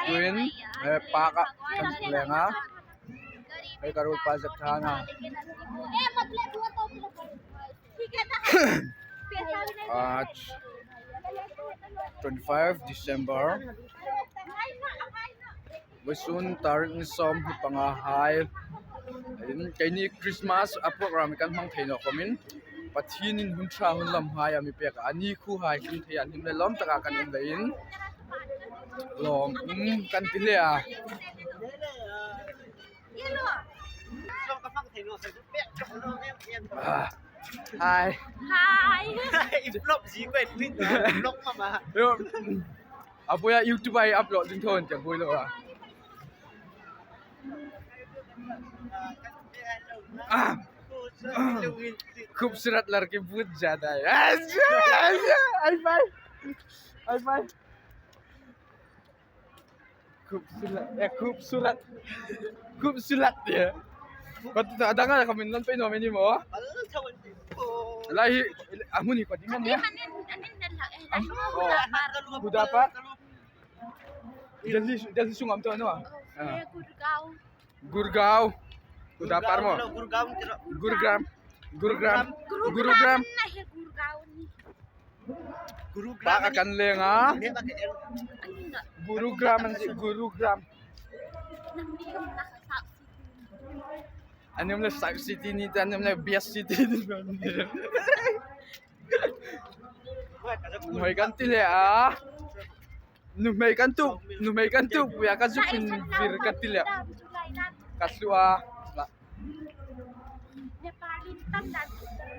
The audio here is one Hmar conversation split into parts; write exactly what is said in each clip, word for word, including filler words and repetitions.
Tuhin, eh, park-ah kan leng a. Hei ka ruolpa zep ṭha a. Ah, twenty-five December. Vawisun tarik ni sawmhni panga hai. Keini Christmas-a program kan hmang thei naw khawmin Pathienin hun ṭha hun lamhai a mi pek a, a ni khuohai hlim thei a, hlim le lawm taka kan um leiin lawm um kan ti hle a. Ah, hai. Hai. I vlog zie ko, i vlog mama. Yo. A buoia YouTube-a upload ding thaw an ti a buoi lo a. Ah. खूबसूरत लड़की बहुत ज्यादा है। Ai bai. Ai bai. खूबसूरत, eh, खूबसूरत. खूबसूरत, eh. Pat ta dang a khamin non pe no meni mo. Lai hi, a hmun hi ko ding ne. Anin, anin nan lak, eh. Am, oh. Hudapar. Delhi, Delhi sunga am to no. Ah. Gurgaon. Gurgaon. Hudapar mo. Gurgaon, Gurgaon. Gurgaon. Gurgaon. Gurgaon. Gurgaon. Park-a kan leng a. Gurugram an ti, Gurugram. An um le South City ni ta, an um le Best City ni ta. Nuhmei kan ti hle a. Nuhmei kan tuok, nuhmei kan tuok, ya ka zuk invir ka ti hle. Ka hlu a.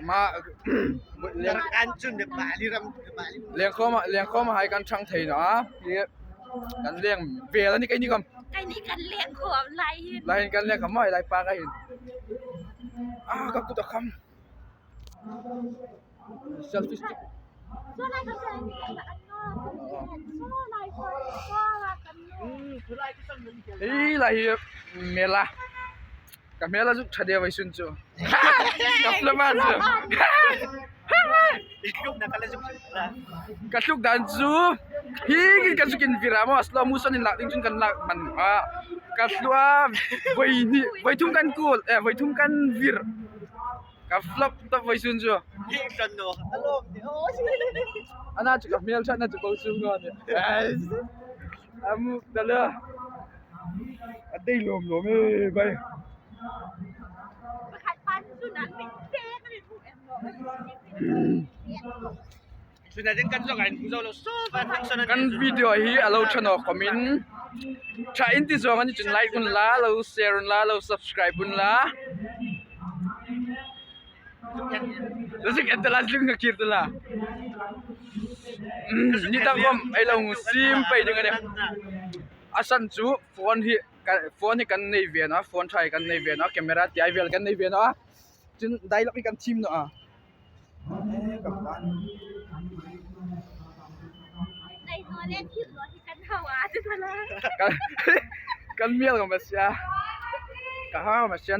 Ma, leng, kan chun Nepali ram, Nepali. Lengkhawm a, lengkhawm a hai kan ṭhang thei naw a. Kan leng vel a ni keini khawm. Keini kan lengkhawm lai hin. Lai hin kan lengkhawm a, lai park-a hin. Ah, ka kut a kham. Selfie stick. Ei, lai hi mela. Ka mela zuk ṭha de vawisun chu. Ka flop a chu. Ka tluk dan chu. Hi ka zuk invir a maw, slow motion-in lak ding chun kan lak hman a. Ka hlu a, voi hni, voi thum kan kul, eh, voi thum kan vir. Ka flop tawp vawisun chu. Hi kan no. Hello. Ana chu ka hmel ṭhatna chu ko chu no ni. Yes. Amu dala. A dei lawm lawm e bai. Pakhat pan chu nan min te ka rin hmu em lo. Kan video hi a lo ṭha naw khawmin, ṭha in ti zawng a ni chun like un la, lo share un la, lo subscribe un la. Lo zuk en ta la, zuk ngakir ta la. Ni dang khawm ei lo hung siem pei ding a nih. A san chu phone hi, ka, phone hi kan nei ve naw a, phone ṭha hi kan nei ve naw a, camera ti ai vel kan nei ve naw a. Chun dialogue hi kan thiem naw a. Kan, kan mial ka masia. Ka ha masia.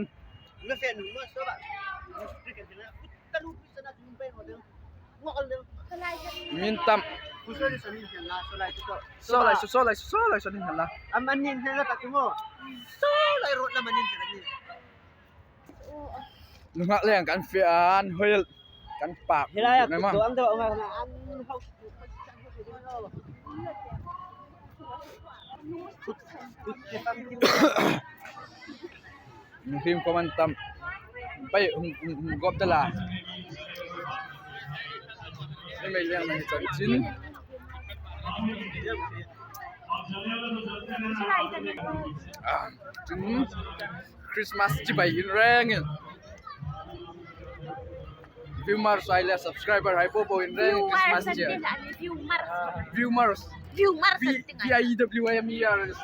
Min tam. Solai, so, solai, so, solai, so, nin la. Am an nin la ta mo. Solai ro la man nin la ni. Nunghak leng kan fe an hoil kan pak. Hilai a, nei ma. Kut dang dang ma, an hau. Kut, kut, kut. Hrim khawm an tam. Pai, hung, hung, hung gop ta la. Ni mei leng na ni chan chin. Ah, chun Christmas chibai in rengin. Viewers hai le subscriber hai po po in reng Christmas chi. Viewers. Viewers. Viewers. V I W E R S.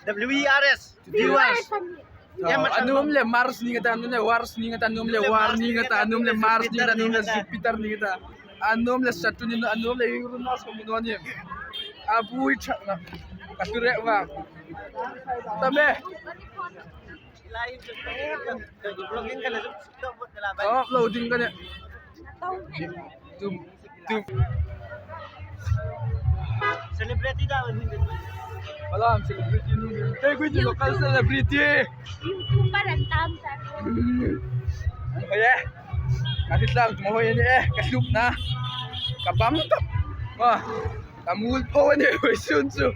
W E R S. Viewers. Viewers. A nuom le Mars ni ngei ta, a nuom le Wars ni ngei ta, a nuom le War ni ngei ta, a nuom le Mars ni ngei ta, a nuom le Jupiter ni ngei ta. A nuom le Saturn ni, a nuom le Uranus ko mi no ni. A bui chak na. Ka tu re wa. Ta me. Uploading ka ne. Tum, tum. Celebrity da, hin. Malam celebrity ni. Kei kuiti local celebrity. YouTuber an tam sa. Hoi e. Ka ti tlang mo hoi ni e. Ka hlup na. Ka bam tawp. Wa. Ka mul po ni hoi sun su.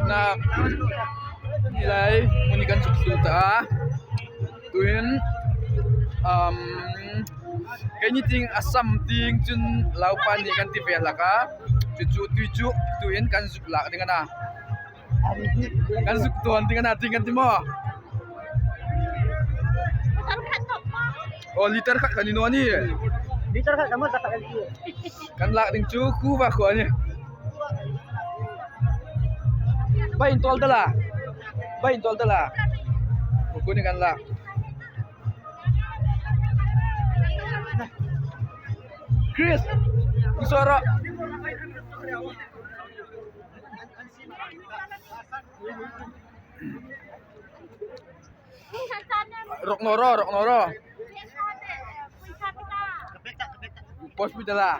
Na, ni lai, hmun kan suk sul ta. Tuhin, um, keini tieng Assam tieng chun Lalpa ni kan ti ve hlak a. Chu chu tui chu, tuhin kan zuk lak ding a na. Kan zuk dawn ding a na, tieng kan ti maw? Aw, liter khat kan ni naw ni. Liter khat kan maw, tak kan ti. Kan lak ding chu khu va khu a ni. Bai intawl dala. Bai intawl dala. Khu khu ni kan lak. Chris, ku sawra. Rok naw ro, rok naw ro. Post mi dala.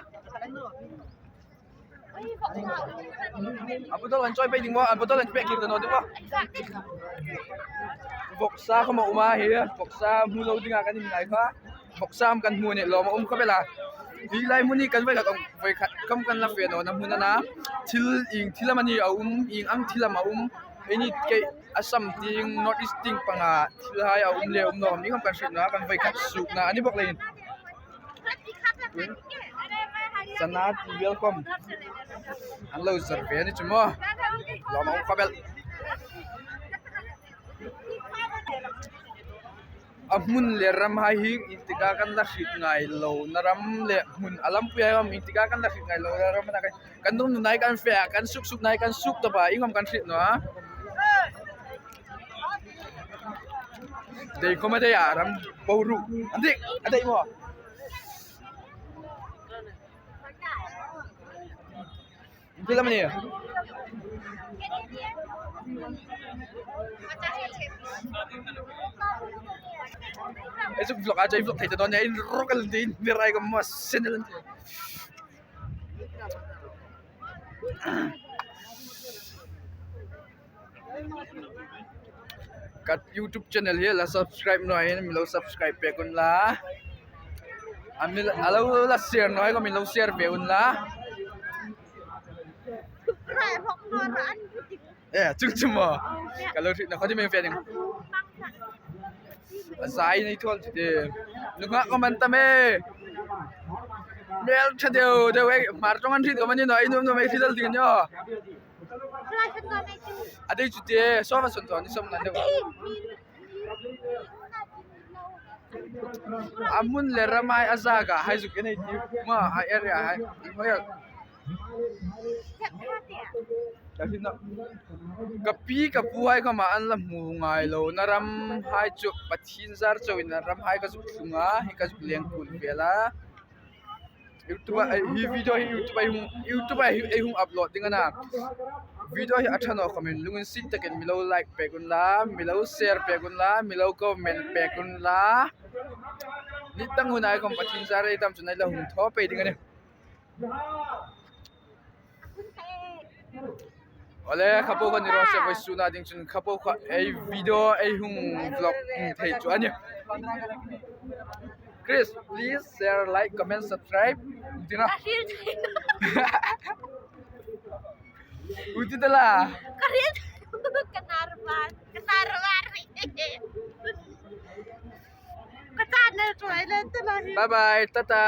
A bottle an chawi pei ding maw, a bottle an pek kir ta naw ding maw. Vawksa khawm a um a hi, vawksa hmu lo dinga kan inngai kha. Vawksa am kan hmu ni lawm a um khawp el a. Hi lai hmun hi kan voi khat, voi khat khawm kan la fe nawna hmun a na. Thil ieng thil am a ni a um, ieng ang thil am a um. Eini kei Assam tieng, North East tieng panga thil hai a um le um naw ni khawm kan hriet naw a, kan voi khat sukna a ni bawk leiin. Chana ti welcome. An lo zar ve ni chu maw. Lawm a um khawp el. A hmun le ram hai hi ieng tika kan la hriet ngai lo na ram le hmun a lampui hai khawm ieng tika kan la hriet ngai lo na ram a na kai. Kan dung nunai kan fe a, kan suk suk nai kan suk tawp a, ieng khawm kan hriet naw a. Dei khawm a dei a, ram boruok. An dei, a dei maw? An dei lam a ni. Ei zuk vlog a, ei vlog thei ta dawn nia, ei rok el ding, mi rai ka mas sen el. Ka YouTube channel hi la subscribe naw hin mi lo subscribe pek unla. A mi la, a lo la share naw hin mi lo share pek unla. Eh, chung chung maw. Ka lo hriet naw kha ti meng fe ding. A zai nei thawl chu te. Nunghak ka man ta me. Mel tha deu deu e, Hmar ṭawng an hriet ka man ni naw, ei nuom nuom ei hriet dal ding a ni aw. A dei chu te, sawm a sawn thaw ni sawm nan deu. A hmun le ram hai a zak a hai zuk en ei ti. Ma, a area hai. Hoi a. Ka hriet naw. Ka pi ka pu hai khawma an la hmu ngai lo na ram hai chu Pathien zar chauin a ram hai ka zuk thlung a, hi ka zuk leng kul vel a. YouTube-a, eh, hi video hi YouTube-a ei hung, YouTube-a ei, ei hung upload ding a na. Video hi a ṭha naw khawmin lunginsiet takin mi lo like pek unla, mi lo share pek unla, mi lo comment pek unla. Ni dang hun ai khawm Pathien zar ei tam chun ei la hung thaw pei ding a nih. Ole, kha po kha ni raw se, vawisuna ding chun kha po kha ei video, ei hung vlog hung thei chu a nih. Chris, please share, like, comment, subscribe. Tina. Ka hril thei. U ti ta la. Ka hril. Ka nar ban. Ka nar ban. Ka ta na tuai le ta la hi. Bye bye, tata.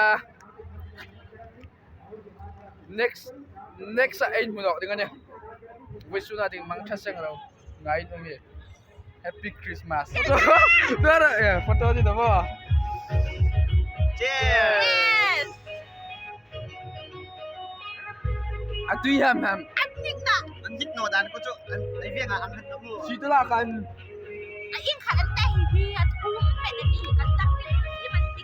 Next, next a ei hmu nawk ding a nih. Vawisuna ding mang ṭha seng ro. Ngai nuom hi. Happy Christmas. Dara, eh, photo ni ta maw. Cheers. Yes. A tui ham ham. An dik naw. An dik naw dan ko chu. An, ei veng a ang han ta maw. Si ta la kan. A ing khat an